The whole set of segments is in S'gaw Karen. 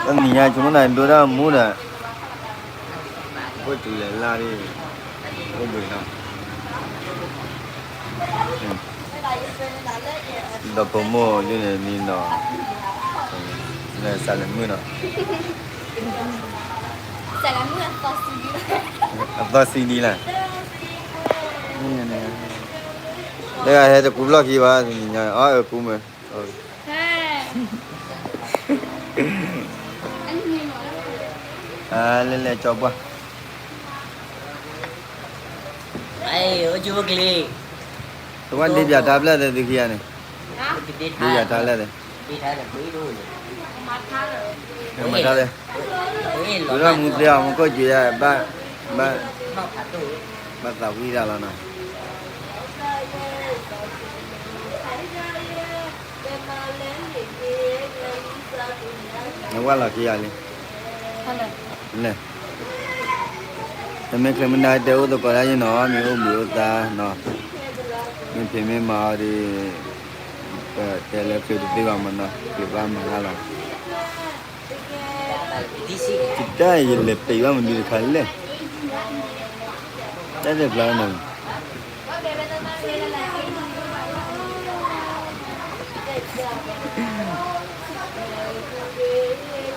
တနံၤညါဆိကမိၣ်နၤဒိတၢ်မူဒီး, အိၣ်တုၤလဲၤလၢ်ဒ်, အိၣ်ဘှံးနီၤ, ဒီးဖိမုၣ်ဒ်န့ၣ်နီၤ, လၢစးလဲၤမုၢ်နီၤ, အသီသံဒ်လဲၣ်, တဂၤဟဲတကူဘျီၣ်ခံဘၣ်, တနံၤညါအီၣ်အကူမ့ၢ် လဲၤလဲၤကၠီပှၢ်, တဝၣ်ဒ့ပၠးတၢ်ဖျၢၣ်သ့ၣ်သုခံဂၤန့ၣ်, ဒ့ပၠးတၢ်ဖျၢၣ်သ့ၣ်, မၤတၢ်သ့ၣ်, ဝံၤထီၣ်မူသ့အီၤ မူခိၣ်စူၤယါ, ဘၣ်, ဘၣ်, ဘၣ်သးဝံၣ်တၢ်လီၤနီၤ. နဝဲလီၤခံဂၤလံ, လဲၤ, တမ့ၢ်ချ့မနုၤတဲအိၣ်သကိးတၢ်ယဲနီၤ, မ့ၢ်အိၣ်ဘှံးအိၣ်သါနီၤ, မ့ၢ်ဖံးမ့ၢ်မၤအီၤဒီး, ပတဲလၢချ့တသ့ဘၣ်မနီၤ, ချ့ဘၣ်မၤတၢ်လီၤ. ယတၢ်ယလဲၤပံးဘၣ်မနုၤတခါလဲၣ်, တၢ်တဲဖျါနီၤ,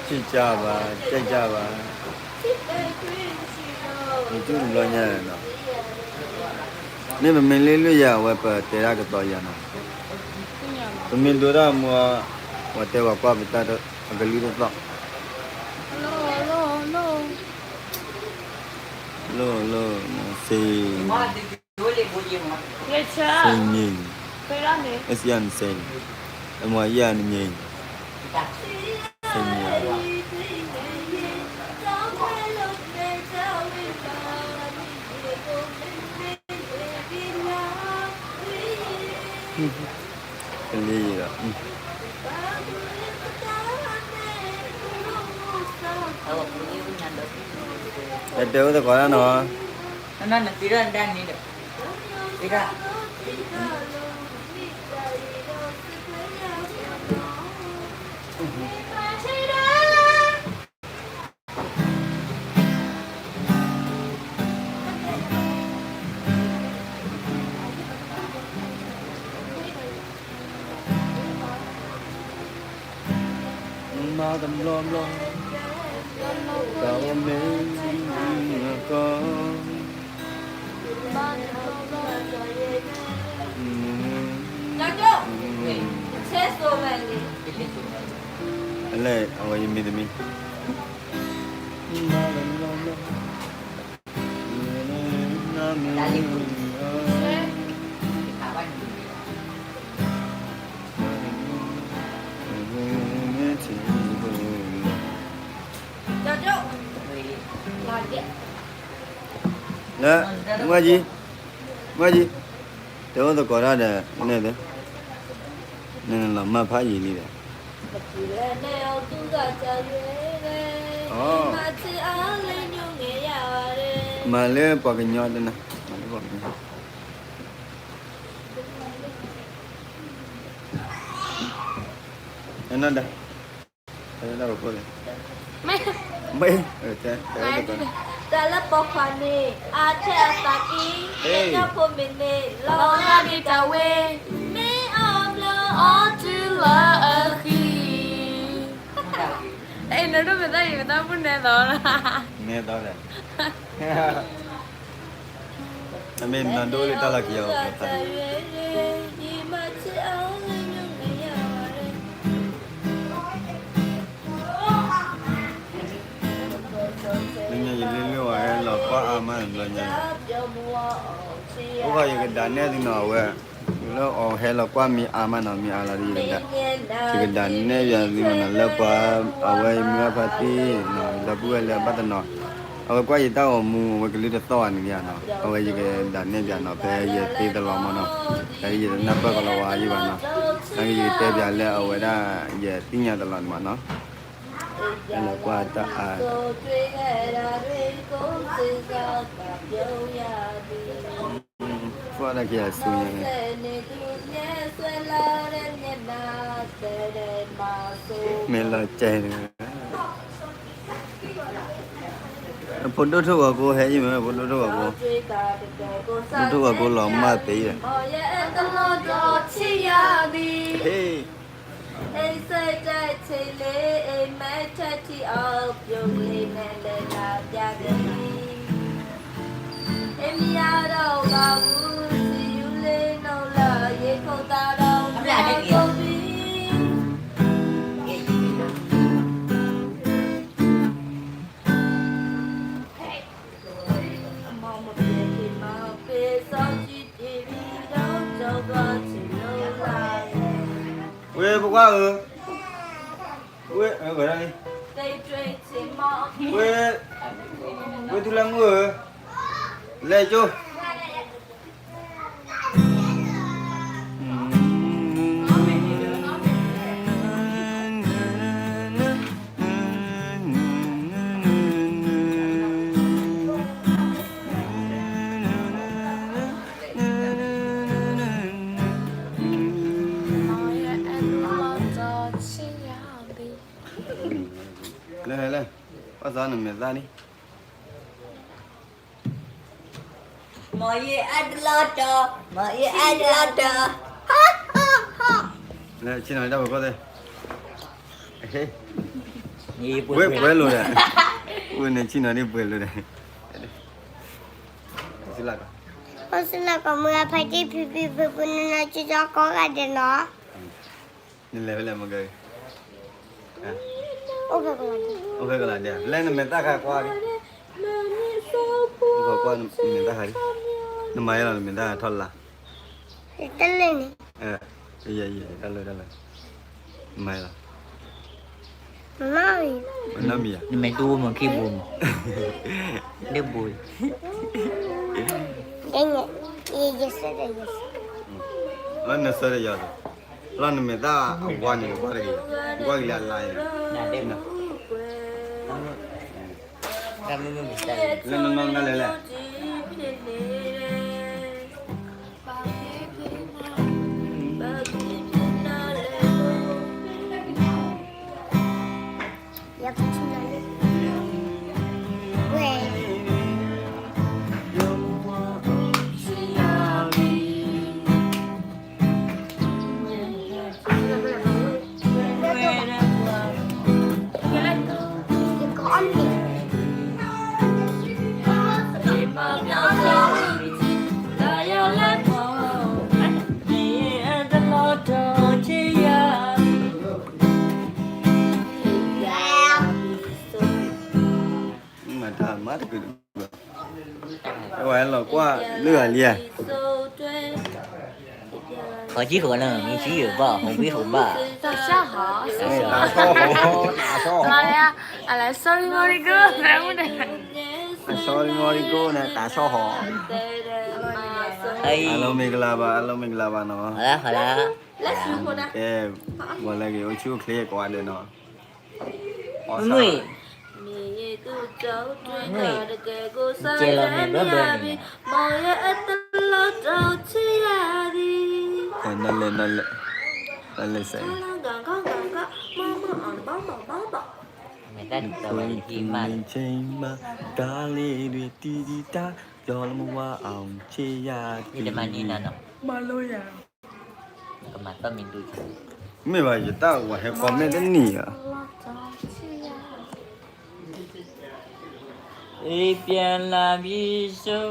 စံးကဘၣ်, တဲကဘၣ်, ယတူၢ်တဘျီညါနီၤ, မ့ၢ်ပမ့ၢ်လ့လွံၢ်ယၤ အဝဲပတဲဒၣ်ကသီယၤနီၤ, ပမ့ၢ်ဒိတၢ်မူ, ပှၤတဲပှၤကွၢ်ပတၢ်အကလုၢ်တသီၣ်, လိၣ်လိၣ်, စ့, စ့မံ, အစံနစ့, အမၤယၤနမံ, စ့မံ, ကလံၤဒီး, တဲအိၣ်သကိးတၢ်နီၤ, နသံဒၣ်နတၢ်န့ၣ်ဒီး, သံဒၣ် မၤတဘျီဘျီ, တၢ်ဝဲမ့ၢ်ထံကီၢ်, အလဲၣ်အဝဲယမ့ၢ်တမ့ၢ် လၢ, မွဲၢ်ကံ, မွဲၢ်ကံ, တဲအိၣ်သကိးတၢ်ဒီး, နလီၤမၢ်ဖးယံာ်လံဒီး, မၤလၢပှၤကညီတနၤ, မၤလၢပှၤကညီ, နဒၣ် မ့ၢ်, မ့ၢ်, တၢ်လၢပိာ်ခွါန့ၣ် အါထဲအသးကံ, ညၣ်ဖိမ့ၢ်န့ၣ် လီၤဂာ်ဒ်တၢ်ဝဲ, မ့ၢ်အီၣ်ဘျီအီၣ်တုၤလၢအဃံ. အဲ နဒိၣ်ပသးအံၤ ပသးပူၤနဲသိးလီၤ, နဲသိးဒီး အမ့ၢ်နဒိၣ်လၢတၢ်လီၢ်ခံအီၤ, လၢညါယလၢလၢဝဲလီၤကွၢ်အါမး လၢညါ, အိၣ်ဃီယကဒၣ်နဲၣ်သုနီၤ အဝဲ, လၢအီၤဟဲလီၤကွၢ်မ့ၢ်အါမးနီၤ မ့ၢ်အါလီၤဒီး ယကဒၣ်နဲၣ်ယၤသုမးနီၤ လၢပှၤ, အဝဲယမုၢ်ဂၢ်ဖါတံၢ်, ဒီပုၢ်ဝဲၢ်လၢအဘၣ်တနီၤ, အဝဲကွၢ်ယတၢ်ဂီၤမူ အဝဲကလုၢ်တသီၣ်ဘၣ်န့ၣ်ဧါနီၤ အဝဲယကဒၣ်နဲၣ်ပၠးနီၤ ဖဲယသ့တလီၤမးနီၤ, ဖဲယတနၢ်ပၢၢ်ကလီၤဝါယဘၣ်နီၤ, ယကတဲပၠးလၢအဝဲဒၣ် ယသ့ၣ်ညါတလီၤန့ၣ်မးနီၤ, လၢကွၢ်တၢ်အါ ကွၢ်တၢ်ခံဂၤဆူညါန့ၣ်, မ့ၢ်လီၤကဲန့ၣ်, ဖိဒိၣ်ထိၣ်ဂီၤကိဟဲအံၤမ့ၢ် ဖိဒိၣ်ထိၣ်ဂီၤကိ, ဒိၣ်ထိၣ်ဂီၤကိလီၤမၢ်သ့ဒီး, ဟ့ၣ်, ဝ့ၢ်ပကွၢ်ဧၢ, ဝ့ၢ်, ဝ့ၢ်, ဝ့ၢ်ထူလၢမုၢ်ဧၢ, လဲၤကၠိ လဲၤလဲၤ, ဘၣ်သးနမဲာ်သၣ်န့ၣ်, မ်ယအၢတလီၤတီၤ, မ်ယအၢတလီၤတီၤ, လဲၤဆ့ၣ်နီၤတၢ်ဖိခိၣ်သ့ၣ်, ဝဲပှဲၤလိာ်ဒီး, ဝဲန့ၣ်ဆ့ၣ်နီၤဒ်ပှဲၤလိာ်ဒီး, အိၣ်စလၢကီးမုၢ်အဖါတံၢ်ဖံဖံဖုဖုနနကၠီကီဂၤဒဲးနီၤ. နလဲၤဖဲလဲၣ်မ့ၢ်က, အိၣ်ဖဲကလးဒဲး, လဲၤနမဲာ်သၣ်ခါကွၢ်လံ, ကွၢ်နမဲာ်သၣ်ခါလံ, နမၤယဲလီၤနမဲာ်သၣ်ခါထီၣ်လၢ်, တၢ်လၢန့ၣ်, တၢ်လၢတၢ်လၢ, နမၤယဲလီၤ, မၤမံၤ, နမဲာ်တူမ့ၢ်ခံပူၤမ့ၢ်, ဒ့ပူၤ, လၢနဆၢတယီၤ, လီၤနမဲာ်သၣ်အဝါန့ၣ် ကွၢ်တဂ့ၤ, ကွၢ်က့ၤလၢအလါအံၤ, လၢနီၢ်နီၢ်နလဲၤလဲၣ်. မၤတၢ်မၤတကုာ်တကုာ်, အဝဲလီၤကွၢ်လၢအလံဧါ, ဟီကံၢ်ဃီနၤ မ့ၢ်ကံၢ်ဘၣ် ဟိဘ့ၣ်ဟိဘၣ်, တၢ်ဆၢဟီ, တၢ်ဆၢဟီ, အလဲၤ sorry မီၤရံကိၣ်, အ sorry မီၤရံကိၣ်န့ၣ် တၢ်ဆၢဟီ, အလီၤမ့ၢ်ကလၤဘၣ် အလီၤမ့ၢ်ကလၤဘၣ်နီၤ, ကဲ, ဝဲလၢဂ့ၤ အိၣ်ဆူၣ်အိၣ်ချ့ကိးဂၤဒဲးနီၤ. မုၢ်, မုၢ်, ကဲလီၤမ့ၢ်ဘျီဘျီန့ၣ်, နလဲၤ, နလဲၤ, နလဲၤစဲး, မ့ၢ်တၢ်ဒ်သိးဝဲန့ၣ်က့ၤမး, တၢ်လ့ၤဒွံၣ်တံၢ်တံၢ်တၢ်, ယီၤလၢမဝါအောင်ချစ်ရသည်, မၤလိယၤ ကမၤသီၣ်မံၤဒိၣ်, မ့ၢ်ဘၣ်ယတၢ်ဝဲဟဲ comment တန့ၢ်ဧါ, အ့ ပြန်လာပြီဆို,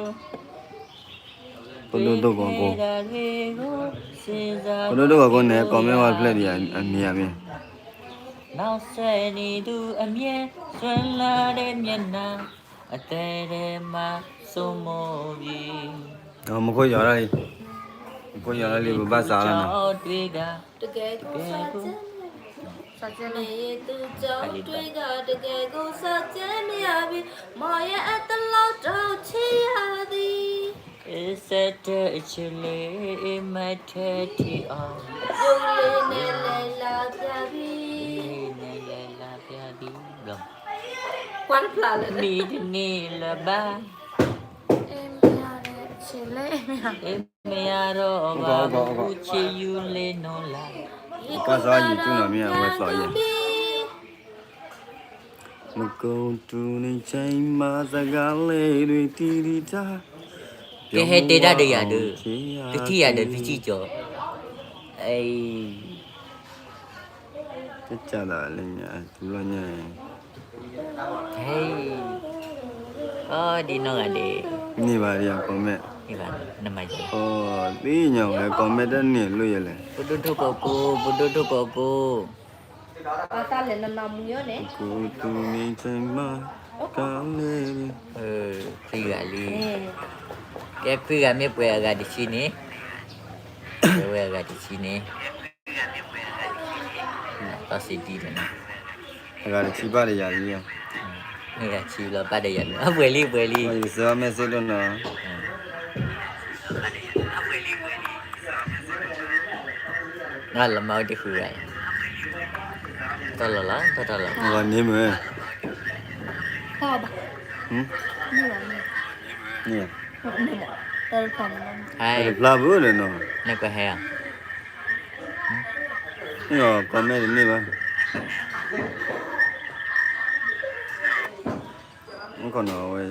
ပဒိၣ်ဒိၣ်ဂီၤကိ, ပဒိၣ်ဒိၣ်ဂီၤကိန့ၣ် comment ဝဲဖျဲၣ်ဒံးအမံၤအမံၤ, နောက်ဆက်နေသူအမြဲစွန့်လာတဲ့မျက်နှာ အသက်ထဲမှာစိုးမိုးပြီ, မူခိၣ်ယီၤလီၤ, မူခိၣ်ယီၤလီၤလံ ပဘၣ်စးလီၤနီၤ, တကယ်ကိုစးစဲမရဘူး, မ့ၢ်သူကြောင့်တွေ့တာ တကယ်ကိုစးစဲမရဘူး, မောင်ရဲ့အတလောက်တော့ချစ်ရသည်, အဆက်တဲ့အချစ်လေး မထက်ထီအောင်, ရုပ်လေးနဲ့လဲလာပြပြီ, ရုပ်လေးနဲ့လဲလာပြပြီ, ကွၢ်တဖျါလၢ မီတနေ့လၢဘၣ်, အေးမရတဲ့ခြေလဲမရဘူး, မရတော့ပါဘူး, ခြေယူလေးနော်လာ, ကွၢ်စးယူၤတူၢ်နီၤမ့ၢ်အဝဲသီယဲၢ်, နကိးတူၢ်န့ၣ်ဆဲမၤစဂၤလဲၣ်ဒွံတံဒံတၢ် ကဟဲတဲတၢ်ဒီးယၤဒီး တထံၣ်ယၤဒီးတထံၣ်ကီး အဲ တကးဒၣ်လၢညါ တဘျီညါ ဟဲ အီဒ်နီၢ်ဂၤဒဲး န့ၢ်ဘၣ်ယၤ comment နမၤယၤ သ့ၣ်ညါဝဲ comment တၢ်န့ၣ်လိၣ်ယဲလဲၣ် ပဒိၣ်ထိၣ်ကီးကိး ပဒိၣ်ထိၣ်ကီးကိး ပှၤသးလဲၤနနီၢ်မူယီၤန့ၣ် ကတူၢ်န့ၣ်ဆဲမၤ ကလဲၣ် ခွံဂၤလံ ကဲခွံဂၤမ့ၢ်ပှဲၤအဂၤတဆံန့ၣ် ပှဲၤဝဲအဂၤတဆံန့ၣ် သီစံဒံန့ၣ် အဂၤတဆံဘၣ်ဒီးယၤလံ မ့ၢ်ဂၤဆံလီၤဘၣ်ဒီးယၤလံ ပှဲၤလံ ပှဲၤလံ ယကစၢၤအီၤ message ဒိၣ်နီၤ လီၤမၢ်အိၣ်တဃုဂၤ တၢ်လီၤလီၤ တၢ်လီၤ ဂီၤန့ၣ်မ့ၢ် တၢ်ဘၣ် န့ၣ် တဖျါဘၣ်ဒီးနီၤ နကဟဲဧါ comment တန့ၢ်ဘၣ် မ့ၢ်ကီးနီၤဝဲ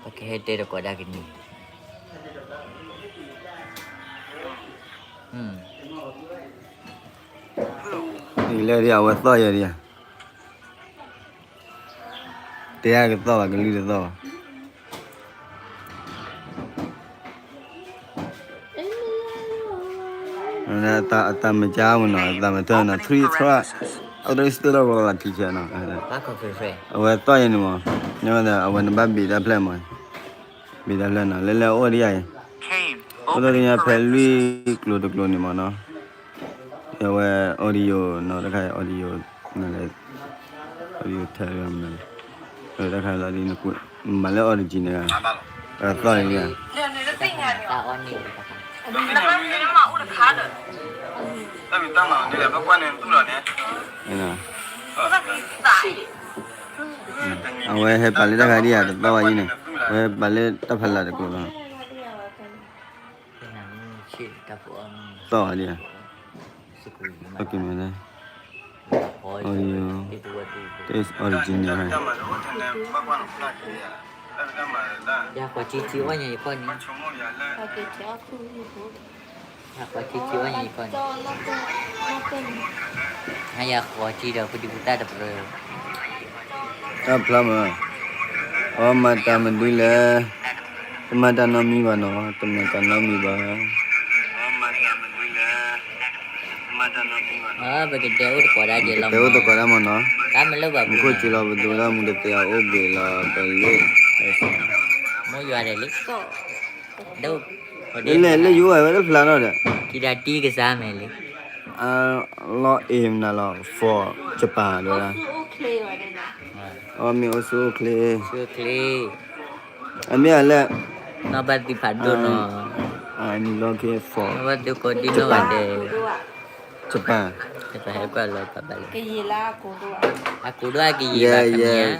ပကဟဲတဲတကိးဒၣ်ကန့ၣ် လဲၤဒံး အဝဲသီၣ်ယဲဒံးဧါ တဲအကသီၣ်ဘၣ် ကလုၢ်တသီၣ်ဘၣ် အတၢ်မကါမ့ၢ်နီၤ အတၢ်မထၢၣ်နီၤ three try အတရံးစတ့လီၤ teacher နီၤ အဝဲသီၣ်ယဲန့ၣ်မ့ၢ် အဝဲနဘၣ်ဘ့ၣ်တၢ်ဖျၢၣ်မ့ၢ် ဘ့ၣ်တၢ်ဖျၢၣ်နီၤ လဲၤလဲၤအိၣ်ဒံးယၤအံၤ အိၣ်ဒီးညါဖဲလွံၢ်ကျိၤတကျိၤန့ၣ်မ့ၢ်နီၤ အဝဲ audio နီၤ တခါ audio နလဲၤ audio ထဲမ့ၢ် တခါလီၤဒ်နကွၢ် မၤလၢ origin န့ၣ် သီၣ်န့ၣ် အဝဲဟဲပာ်လၢတၢ်ခါဒံးဧါ တသီၣ်ဘၣ်ယံၤန့ၣ် အဝဲပာ်လၢတၢ်ခါဒံးဧါ တသီၣ်ဘၣ်ယံၤန့ၣ် သီၣ်ဘၣ်ဒံးဧါ okay မ့ၢ် audio တ original တၢ်ဖျါမး အီမၤတၢ်မနုၤလဲၣ် တမၤတၢ်နီတမံၤဘၣ်နီၤ တမၤတၢ်နီတမံၤဘၣ် ပကတဲအိၣ်သကိးဒၣ်က့ၤလီၤ ပကတဲအိၣ်သကိးဒၣ်မးနီၤ တၢ်မၤလၢပှၤမုၢ်ခိၣ်စူၤလီၤ ပဒိးတၢ်မူတသ့အအိၣ်ဘှံးလီၤ ပလၢ မိၢ်ယွၤဒဲးလံ လၢယိဝဲဝဲတဖျါနီၤဒီး ကံဒၤတံကစၢ်မဲာ်လံ လီၤအ့ၣ်မနုၤလီၤ for Japan ဒ်ဝဲဒၣ် အမ့ၢ်အိၣ်ဆူၣ်အိၣ်ချ့ အမ့ၢ်အလၢ နီၢ်ဘၣ်သံဖးဒိၣ်နီၤ I'm looking for Japan Japan ဟဲကွၢ်လီၤပှၤဘၣ်လၢ အကိးဒိၣ်အကယံာ်ဘၣ် yes yes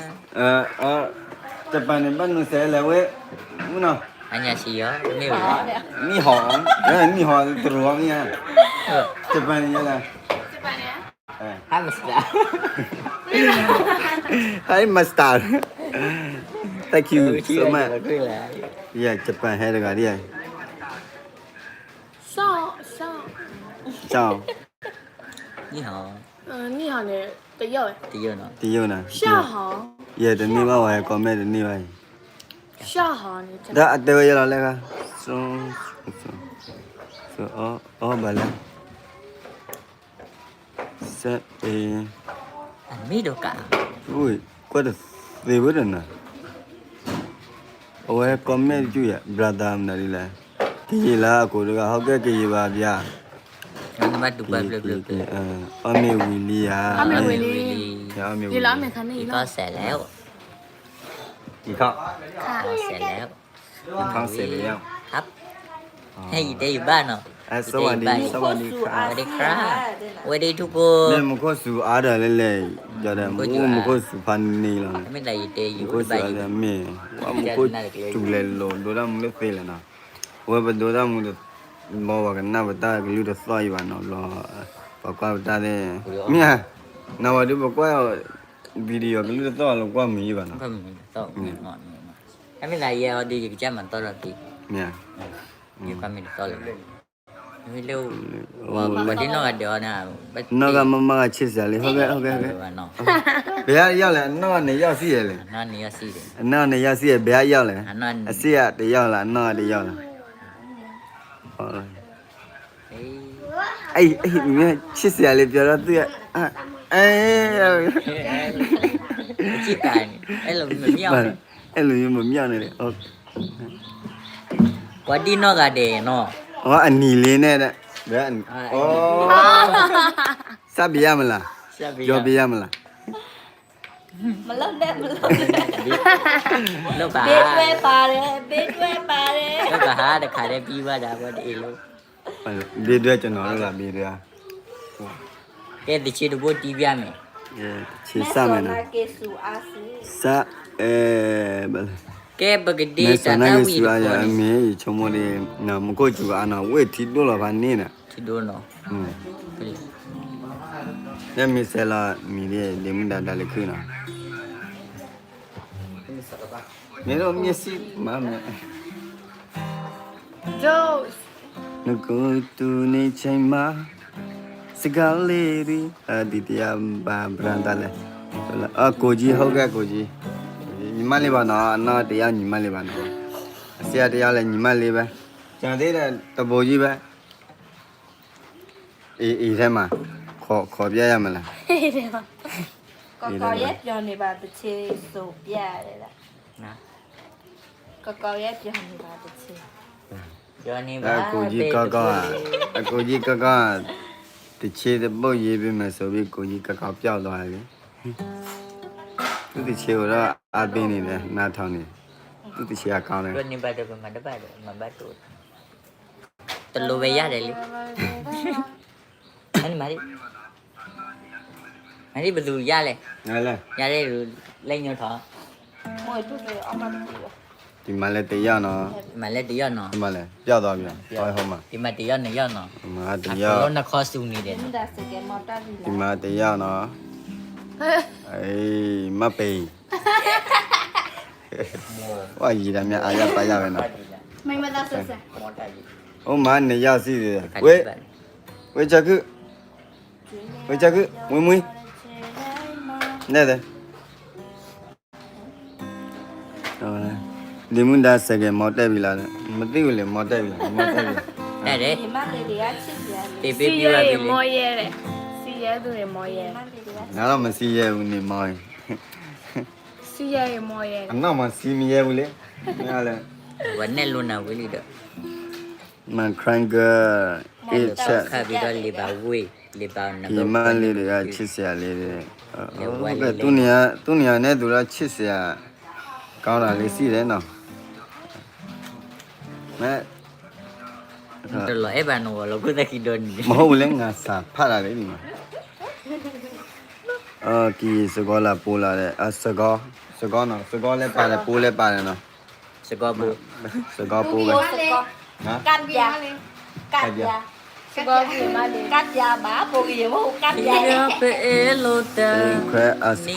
Japan န့ၣ်ဘၣ်နုၤစဲးလဲၣ်ဝဲ မုၢ်နီၤ အညါစံယီၤ မ့ၢ်ဝဲ နံၣ်ဟီ နံၣ်ဟီတရူးမ့ၢ်ဧါ Japan န့ၣ်လဲၣ် Hi master Hi master Thank you so much Yeah Japan ဟဲတဂၤဒ် ရှောက် ရှောက် နံၣ်ဟီ နံၣ်ဟီန့ၣ် တရုတ် တရုတ်နော် ရှောက်ဟီ ယဲတန့ၢ်ဘၣ်ဝဲ comment တန့ၢ်ဘၣ် ရှောက်ဟီန့ၣ် ဒၣ်အတဲဝဲယဲလီၤလဲၣ်ခါ so so အီ အီ ဘၣ်လဲၣ် စဲအ့ အမ့ၢ်ဒိၣ်ကး ကွၢ်တသ့ဝဲဒၣ်နၤ အဝဲ comment တကၠူၢ်ယၤ brother မနုၤဒ်လဲၣ် ကယံာ်လၢအကိးတဂၤ ဟီၣ်ကဲကယံာ်ဘၣ်ဘၣ် အီၣ်မ့ၢ်ဝံၤလံဧါ အီၣ်မ့ၢ်ဝံၤလံ ယထီၣ်စဲးလဲၣ် ယထီၣ်စဲးလဲၣ် ယထီၣ်စဲးလဲၣ် ဟဲယတဲယဘၣ်နီၤ สวัสดี สวัสดีครับ สวัสดีครับ ဝဲဒၣ်ထူၣ်ကိ မ့ၢ်မူခိၣ်စူၤအါဒီးလဲၣ်လဲၣ် ယတဲ မူခိၣ်စူၤဖးန့ၣ်လီၤ မ့ၢ်တၢ်ယတဲယိၤ မူခိၣ်စူၤအါဒီးမ့ၢ် ဝဲမူခိၣ်စူၤလဲၣ်လိၤ ဒိၣ်တၢ်မူလၢသ့လဲၣ်နီၤ အဝဲပဒိၣ်တၢ်မူ ဘီဝဲကနၣ်ပတၢ်ကလုၢ်တသီၣ်အံၤဘၣ်နီၤ ဘျီ ပကွၢ်ပတၢ်သ့ၣ် မ့ၢ် နဝဲဒုးပကွၢ် video ကလုၢ်တသီၣ်လၢကွၢ်မုာ်ယံၤဘၣ်နီၤ, တၢ်မ့ၢ်သးယဲအီၤဒီး ယကစၢ်မၤသီၣ်ဒီးက့ၤ, မ့ၢ်, ယကွၢ်မ့ၢ်တသီၣ်လၢၤဘၣ်, မ့ၢ်လၢ, ပှၤဒ်နီၢ်ဂၤဒဲးအီၤန့ၣ်, နီၢ်ဂၤမ့ၢ်မၤဂၤဆံးစှၤလံ, ဟုတ်ကဲ့, ဟုတ်ကဲ့,ဟုတ်ကဲ့, ဘယ်အရောက်လဲ, အနီၢ်ဂၤန့ၣ်ရောက်ရှိတယ်လေ, အနီၢ်ဂၤန့ၣ်ရောက်ရှိတယ်, ဘယ်အရောက်လဲ, အရှေ့ကတရောက်လား, အနောက်ကတရောက်လား, အဲ, အဲ, မင်းချစ်စရာလေးပြောတော့သူက, အဲ, ချစ်တာ, အဲလိုမျိုးမမြောက်နဲ့, အဲလိုမျိုးမမြောက်နဲ့လေ, ပှၤဒ်နီၢ်ဂၤဒဲးနီၤ, အနံၤလေးနဲ့, စပ်ပြရမလား, ပြောပြရမလား, မလုပ်နဲ့, မလုပ်နဲ့, လုပ်ပါ, ဘ့တွဲပါတယ်, ဘ့တွဲပါတယ်, လုပ်ပါဟာ, တခါတည်းပြီးသွားတာပေါ့, တအံၤလို့, ဘ့တွဲကျွန်တော်တို့လား, ဘ့တွဲ, ကဲ, တချေတဘိတီးပြမယ်, တချေစမယ်နော်, စ, အဲ, ကဲ, ပကဒ့တၢ်သးဝံၣ်တဖီန့ၣ်, မ့ၢ်ဆိကမိၣ်ဒီး, မူခိၣ်စူၤအါနီၤ, ဝ့ၢ်ထံဒိၣ်လီၤဖးန့ၣ်ဒီး, ထံဒိၣ်နီၤ, လၢမ့ၢ်စဲလီၤမံၤဒ် ဒ့မုၣ်ဒါဒါလၢခုၣ်နီၤ, မ့ၢ်, နကတူၢ်န့ၣ်ဆဲးမး, စကၤလ့ၣ်ဒံ, ဒ်တယၢ်ဘၣ်ဘြၣ်တၢ်လဲၣ်, ကိၣ်ကၠံ, ဟုတ်ကဲ့, ကိၣ်ကၠံ, ညီမလေးပါနော်, အနောက်တယောက်ညီမလေးပါနော်, အရှေ့ကတယောက်လည်းညီမလေးပဲ, ကျန်သေးတယ်တဘိကြီးပဲ, အံၤထဲမှာ, ခေါ်ပြရမလား, ကီကီရဲ့ပြောနေပါတချေဆိုပြရတယ်လား, ကီကီရဲ့ပြောနေပါတချေ, အကိုကြီးကီကီ, အကိုကြီးကီကီ, တချေတဘိရေးပေးမယ်ဆိုပြီး ကိုကြီးကီကီပျောက်သွားတယ်လေ, သူ့တချေကိုတော့အားပေးနေတယ်, နားထောင်နေတယ်, သူ့တချေကကောင်းတယ်, ပြောနေပါတော့, မတဘတ်တော့, မဘတ်တော့, တလိုပဲရတယ်လေ, အဲ့ဒီမှာလေ, အဲ့ဒီဘယ်သူရလဲ, ရလဲ, ရလဲ, လက်ညှိုးထောင်, ဒီမှာလည်းတစ်ယောက်နော်, ဒီမှာလည်းတစ်ယောက်နော်, ဒီမှာလည်းပျောက်သွားပြီ, ဟိုမှာ, ဒီမှာတစ်ယောက်နှစ်ယောက်နော်, ဒီမှာတစ်ယောက်, အကုန်လုံးနှစ်ခေါက်စုနေတယ်နော်, ဒီမှာတစ်ယောက်နော်, အေး, မပင်, ဝါယီဒါမြအါယပါယဝဲနော်, အိုမါနေရောက်စီတယ်, ဝဲ, ဝဲချခု, ဝဲချခု, ဝဲမွေး, နဲတဲ့, လီမုၢ်ဒါ ဆိုင်ကယ်မောင်းတတ်ပြီလား, မသိဘူးလေ, မောင်းတတ်ပြီလား, မောင်းတတ်ပြီလား, တတ်တယ်, သင်ပေးပြီးသွားပြီလေ, မောင်းရဲတယ်, စီးရဲသူတွေမောင်းရဲတယ်, ငါတော့မစီးရဲဘူး, နေမောင်းရင်, စီးရဲရင်မောင်းရဲတယ်, အနောက်မှာစီးမရဲဘူးလေ, မင်းကလည်း, ဝဲနဲ့လိုနာဝေးလီတော့, မန်ခရန်က, ခါပြီးတော့လေပါဝေး, လေပါနဘီမလေးတွေကချစ်စရာလေးတွေ, သူ့နေရာ, သူ့နေရာနဲ့သူတော့ချစ်စရာကောင်းတာလေးရှိတယ်နော်, မ့ၢ်, တလီၤအဲၣ်ဘၣ်နဝီလီၤ, ခိၣ်သၣ်ခံဒီနံၤ, မဟုတ်ဘူးလေ, ငါစာဖတ်တာလေဒီမှာ, ကီးစကောလာပိုလာတဲ့, စကော, စကောနော်, စကောလည်းပါတယ်, ပိုလည်းပါတယ်နော်, စကောပို, စကောပိုပဲ, ကတ်ပြာ, ကတ်ပြာ, ကတ်ပြာပါ, ပိုကရေမဟုတ် ကတ်ပြာ, ခွဲအစကူ,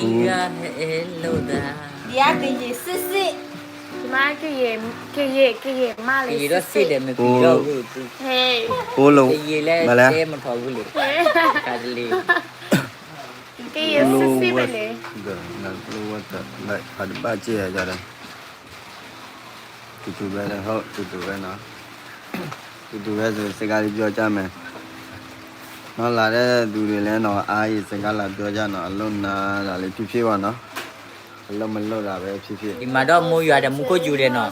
ဒီကရေစစ်စစ်, ဒီမှာကရေ, ကရေ, ကရေမလေးစစ်စစ်, ပိုလို့, ကရေလဲတဲမထီဘူးလေ, ကတ်တလေ, ကရေစစ်စစ်ပဲလေ, ဖးတဘၣ်ကဲရကြတယ်, တူတူပဲလၢ, ဟုတ်, တူတူပဲနော်, တူတူပဲဆို စကားလေးပြောကြမယ်, နော်, လာတဲ့သူတွေလည်းနော်, အားကြီးစကားလာပြောကြနော်, အလုပ်နားတာလေးဖြစ်ဖြစ်ပါနော်, အလုပ်မလုပ်တာပဲဖြစ်ဖြစ်, ဒီမှာတော့မိုးရွာတယ်, မူးခိုးယူတယ်နော်,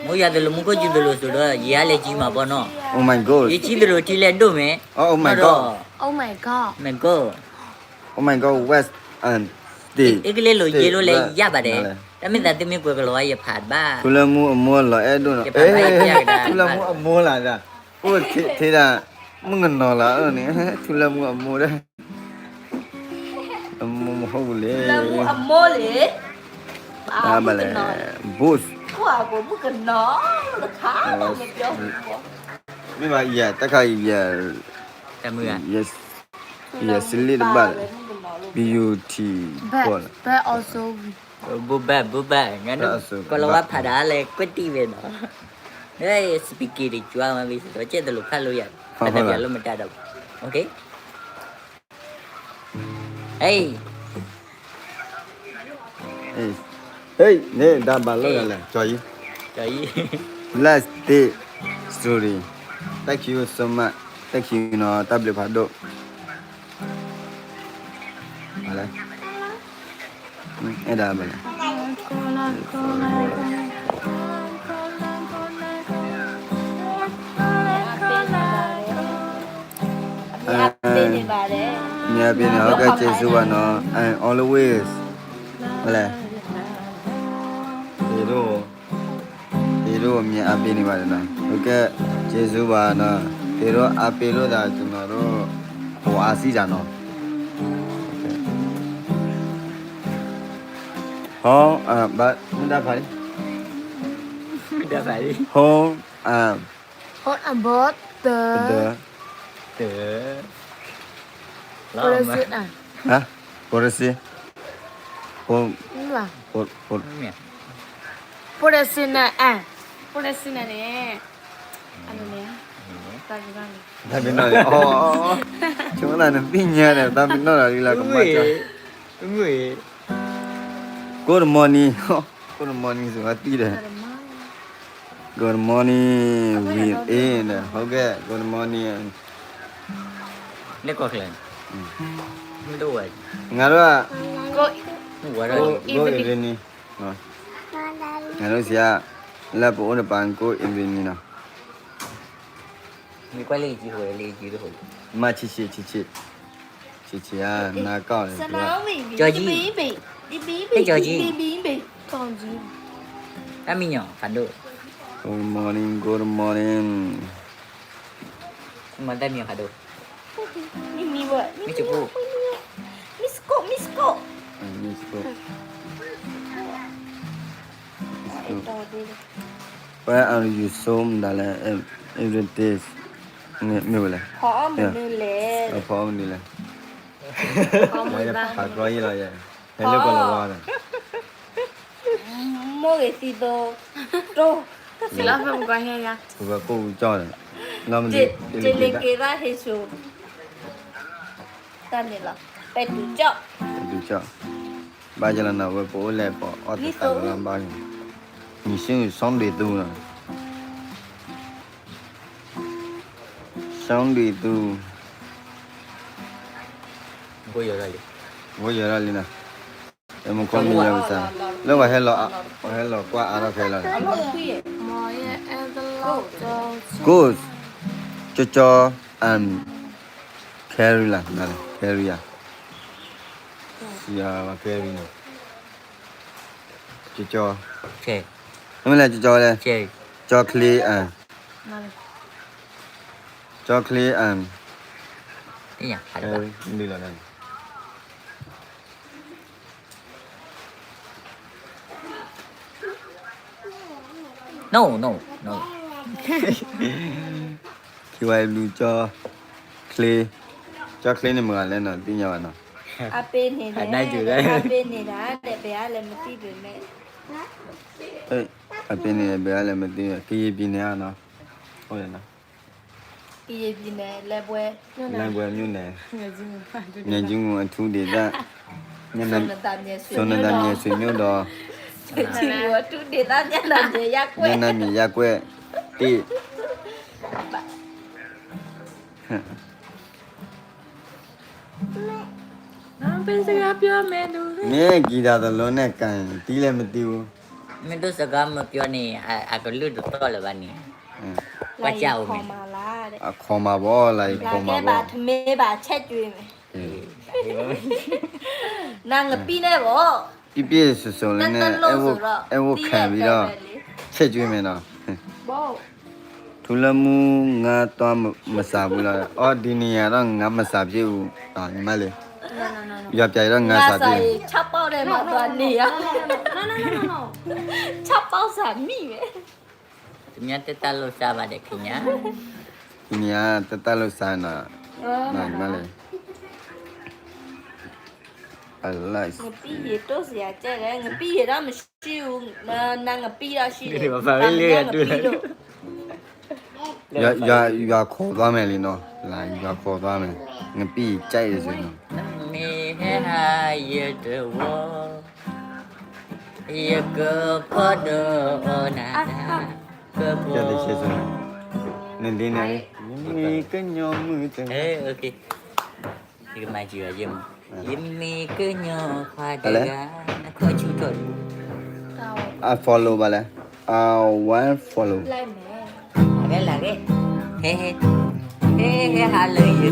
မိုးရွာသလိုမူးခိုးယူသလိုဆိုတော့ ရေကလည်းကြီးမှာပေါ့နော်, Oh my god, ရေကြီးသလိုထီလည်းဒိၣ်မယ်, Oh my god, Oh my god, my god, Oh my god, west, အကလေးလိုရေလို့လည်းရပါတယ်, တမ့ၢ်သးသမီးကွယ်ကလော်ရဖတ်ပါ, ထူလၢမူအမိုးလီၤအဲၣ်ဒိၣ်နော်, ထူလၢမူအမိုးလာတာ, အိုထေးတာ, မုၣ်ကနီၤလာန့ၣ်, ထူလၢမူအမိုးတဲ့, အမိုးမဟုတ်ဘူးလေ, အမိုးလေ, ဘာလဲ, boost, ကိုယ့်အကိုမုၣ်ကနီၤတခါမှမပြောဘူးပေါ့, မ့ၢ်ဘၣ်ယတခါယ တမုာ်, ယစလ့တဘၣ်လဲၣ်, beauty ဘၣ် ဘၣ် also ဘိဘၣ် ဘိဘၣ် ငါန့ၣ် ကီၤလၤဝါဖးဒၣ်လဲၣ် ကွဲးတံၢ်ဝဲနီၤ speaking တကွၢ်မး ဘၣ်ဆၣ်ဒီးကဲသိးလိာ်ဖးလိာ်ယၤ တၢ်တပျးလိာ်မတၤဒီး OK ဟ့ၣ် ဟ့ၣ် န့ၣ်တၢ်ဘၣ်လိာ်ယၤလဲၣ် ကၠီၤယံၤ ကၠီၤယံၤ Let's take story. Thank you so much. Thank you နီၤ တၢ်ဘျုးဖးဒိၣ် အဲၣ်ဒိးဘၣ်လဲၣ် မ့ၢ်အပ့ၤန့ၣ် ဟဲကဲ ကျေးဇူးပါနော် and always ဘၣ်လဲၣ် သ့ၣ်ဒိၣ် သ့ၣ်ဒိၣ်မ့ၢ်အပ့ၤန့ၣ်ဘၣ်ဒီး ဟဲကဲ ကျေးဇူးပါနော် သ့ၣ်ဒိၣ်အပ့ၤလိာ်သး ကျွန်တော်တို့ ဟိုအားစည်းတာနော် ဟော อ่า ဘၣ် မ့ၢ်တၢ်ဖးလံ မ့ၢ်တၢ်ဖးလံ ဟော อ่า ဟော about the တ policy อ่ะ ฮะ policy โปร โปร โปร policy น่ะ อ่ะ policy น่ะเนี่ย อันนี้เนี่ย တၢ်ပ့ၤနီၣ်န့ၣ် တၢ်ပ့ၤနီၣ်န့ၣ် အိ ဆိကမိၣ်နသ့ၣ်ညါဒီး တၢ်ပ့ၤနီၣ်ဒီး လၢကမၣ်ကၠီ Good morning. Good morning စ့ၢ်ကီးတံၢ်ဒီး Good morning. We in ဒီး okay, good morning. လၢကီၢ်ချၢ မ့ၢ်တအိၣ်ဝဲ ငါတို့က Good evening. Good evening. ငါတို့ဆီက လၢပအိၣ်တပၤ Good evening နီၤ မ့ၢ်ကွၢ်လၢယကံဟိးလၢယကံတဟိး မ့ၢ်ဆံးဆံးဆံးဆံး ဆံးဆံးဧါ နၢ်ကီၢ်န့ၣ် ကၠီၤကံ ကၠီၤကံ တၢ်မံညီၤဖးဒိၣ် Good morning, good morning. မ့ၢ်တၢ်မံညီၤဖးဒိၣ် မ့ၢ်စကူ မ့ၢ်စကူ မ့ၢ်စကူ Why are you so မတၤလဲၣ် every day မ့ၢ်ဝဲလဲၣ် ဖီအီၣ်မနုၤလဲၣ် ဖီအီၣ်မနုၤလဲၣ် ဖးကျီယဲလီၤယဲ ဟဲလၢကီၤလၤဝါဒီး မိၢ်ဂ့ၤသံသိ တိၢ် စံးလီၤဖဲမကွၢ်ဟဲယါ ပကကိၢ်ကၠီၣ်ဒီး လီၤမနုၤ တလ့ၤက့ၤသၣ်ဟ့ၣ်ဆူၣ် တၢ်န့ၣ်လီၤ ပဲတူၣ်ကၠီၣ် ပဲတူၣ်ကၠီၣ် ဘၣ်ယလီၤနၤဝဲပအိၣ်လဲၣ်ပအီၣ်တသးလီၤဘၣ် နံၤဆူၣ်ဆီဒံးသူလီၤ ဆီဒံးသူ ဂိယီၤဒၣ်လံနီၤ မူခိၣ်မံယီၤကစၢ် လၢပှၤဟဲလီၤ ပှၤဟဲလီၤကွၢ်အါထီၣ်ခဲလီၤ Good ကၠီကၠီ and Carrie လၢ Carrie ဧါ Carrie နီၤ ကၠီကၠီ မ့ၢ်လဲၣ် ကၠီကၠီလဲၣ် ကၠီချ့ and ကၠီချ့ and Carrie ဒ်လီၤ No, no, no. ခံဝဲဘျုးကၠီချ့ ကၠီချ့န့ၣ်မတၤလဲၣ်နီၤ တသ့ၣ်ညါဘၣ်နီၤ အပ့ၤန့ၣ် အပ့ၤန့ၣ်ဒၣ် ပယါလဲၣ်မတံဘၣ်မ့ၢ် အပ့ၤန့ၣ် ပယါလဲၣ်မတံ ကရင်ပြည်နယ် နီၤ ကရင်ပြည်နယ် လဲဘွဲ လဲဘွဲမြို့နယ် ငယ်ကြီးငူအထူးဒေသ စွန်နသန်မြဲဆွေမျိုးတော် အထူးဒေသ မျက်နှာပြင်ရပ်ကွက် မျက်နှာပြင်ရပ်ကွက်တစ် မ့ၢ်ကံတၢ်တလိၤန့ၣ်ကၢ် တံၢ်လဲၣ်မတံဘူး မ့ၢ်ဒိၣ်စကားမပြောန့ၣ် အကလုၢ်တတီၢ်လၢၤဘၣ်န့ၣ် ကွၢ်ကၢ်အိၣ်မ့ၢ် အခီမၤဘၣ် လၢအခီမၤဘၣ် ထမ့ၢ်ဘၣ် ချက်ကျွေးမယ် နငပံၢ်န့ၣ်ဘၣ် ပြည့်ပြည့်စုံစုံလေးနဲ့ တၢ်တလိၣ်ဆိုတော့ အဲဝိခံပြီးတော့ ချက်ကျွေးမယ်နော် ထူလၢမူငါးသွားမစားဘူးလား အော် ဒီနေရာတော့ငါမစားဖြစ်ဘူး ညီမလေး ရွာပြန်တော့ငါစားဖြစ် ငါစားရင် ခြောက်ပေါက်ထဲမှာသွားနေရ ခြောက်ပေါက်စာမိမယ် သူများတတတ်လို့စားပါတယ်ခင်ဗျာ ဒီနေရာတတတ်လို့စားနော် ညီမလေး ငပံၢ်ယဲတိၢ်စယၤကဲလဲၣ်, ငပံၢ်ယဲဒၣ်မဆံၣ်အူ, နငပံၢ်ဒၣ်ဆံၣ်ဒီး, ပှၤမ့ၢ်ဒၣ်ငပံၢ်ဒိၣ်, ယွၤခိးသွါမဲာ်လံနီၤ, ယွၤခိးသွါမဲာ်, ငပံၢ်ယဲကဲလဲၣ်နီၤ, မ့ၢ်ဟဲဟးယတဝီ, ယကဖီဒီးအီၤနၤ, နဒ်န့ၣ်, ယမ့ၢ်ကညီမုၣ်တဂၤ, ယကမၤစၢၤယမုၣ်, ယမ့ၢ်ကညီခွါတဂၤ, နခီဆူၣ်ထီၣ်, I follow ဘၣ်လဲၣ်, I want follow, လၢက့, ဟဲ, ဟဲဟးလၢယ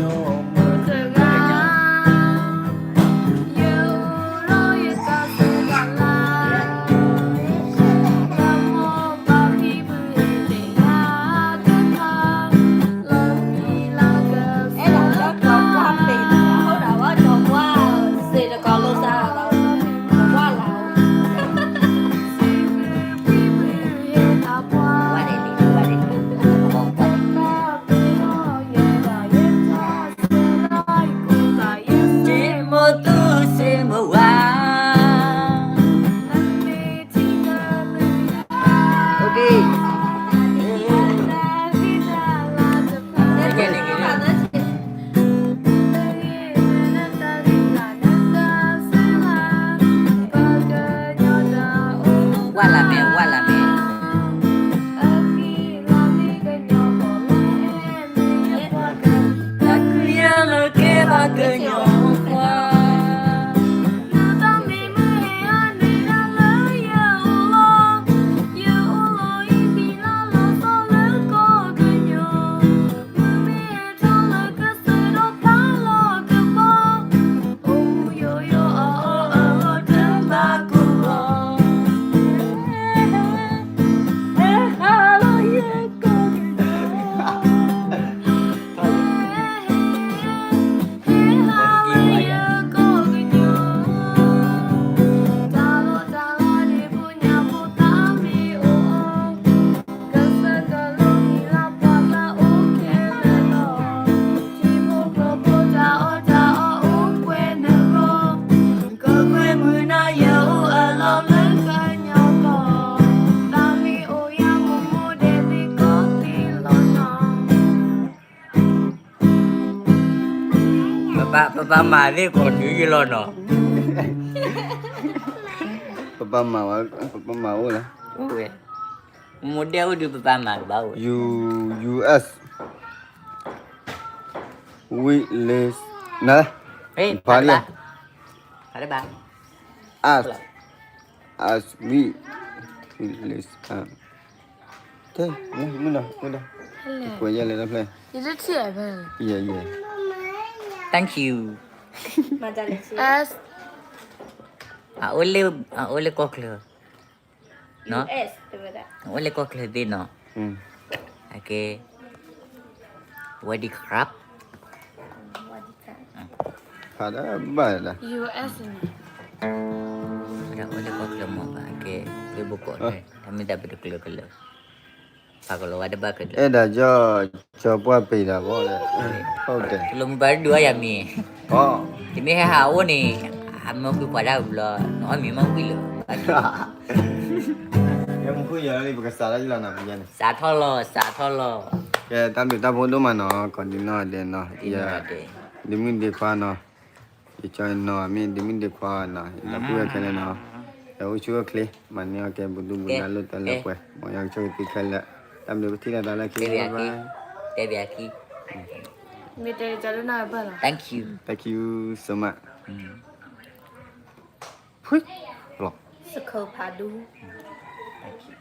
ဝၢ်လၢမ့ၢ်, ဝၢ်လၢမ့ၢ်, တၢ်ကယၢလၢကဲဘၣ်ကညီခွါ ပပၢ်မၤသ့ၣ်ကီးနွံယလီၤနီၤ, ပပၢ်မၤဝဲ, ပပၢ်မၤအိၣ်လၢ, မိၢ်ဒဲအိၣ်ဒုးပပၢ်မၤကဘၣ်အိၣ်, U, U S, we listen, န, ဖးလံ, as, as we, we listen, တဲ, မုၢ်ဒီး, မုၢ်ဒီး, ကွဲးယဲလဲၣ်တဖျၢၣ်, thank you, as, အအိၣ်လၢကီၢ်ချၢ, အိၣ်လၢကီၢ်ချၢသ့ၣ်နီၤ, အကဲ, ဝဲဒံခရပ်, ဖးဒၣ်ဘၣ်လၢ, US န့ၣ်, အိၣ်လၢကီၢ်ချၢမ့ၢ်ဘၣ်ကဲ, သ့ၣ်ဘိကီးန့ၣ် တၢ်မ့ၢ်တၢ်ပတကျၢၤကလၢာ်, ဖးကလီၤဝဲတဘၣ်ကလၢာ်, အဲၣ်ဒိးကၠီ, ကၠီပှၢ်ပ့ၤဒၣ်ဘီလဲၣ်, တလိၣ်မုၢ်ပှၢ်တဒုးအီၣ်ယၤမံၤ, တမ့ၢ်ဟဲဟးအိၣ်န့ၣ်, အမ့ၢ်ဃုကွၢ်ဒၣ်ဘျီ, နအီၣ်မ့ၤမ့ၢ်ဝံၤလၢၤ, ယမ့ၢ်ဃုယၤလၢပကစးထီၣ်လီၤနၤ, စးထီၣ်လီၤ, စးထီၣ်လီၤ, ကဲတၢ်ဘျုးတၢ်ဖှိၣ်ဒိၣ်မးနီၤ, ကီးဒံနီၢ်ဒဲးနီၤ, ယ, ဒ့မုၣ်ဒ့ခွါနီၤ, ယကၠီနီၤမ့ၢ်ဒ့မုၣ်ဒ့ခွါနီၤ, ယဒီပုၢ်ဝဲၢ်ခဲလၢာ်နီၤ, ယအိၣ်ဆူၣ်အိၣ်ချ့, မၤန့ၢ်အီၣ်ကဲဘူးဒူဘူးဒါလိာ်တၢ်လၢပှဲၤ, မ်ယကဆိၣ်ဂ့ၤသုခဲလၢာ်, တၢ်ဘျုးပထံၣ်လိာ်သးလၢခံ, တဲဘၣ်, မ့ၢ်တဲကၠီဒိၣ်နီၢ်ဘၣ်လီၤ, thank you, thank you so much, ဖု, လီၤ, စခိၣ်ဖးဒူ, thank you.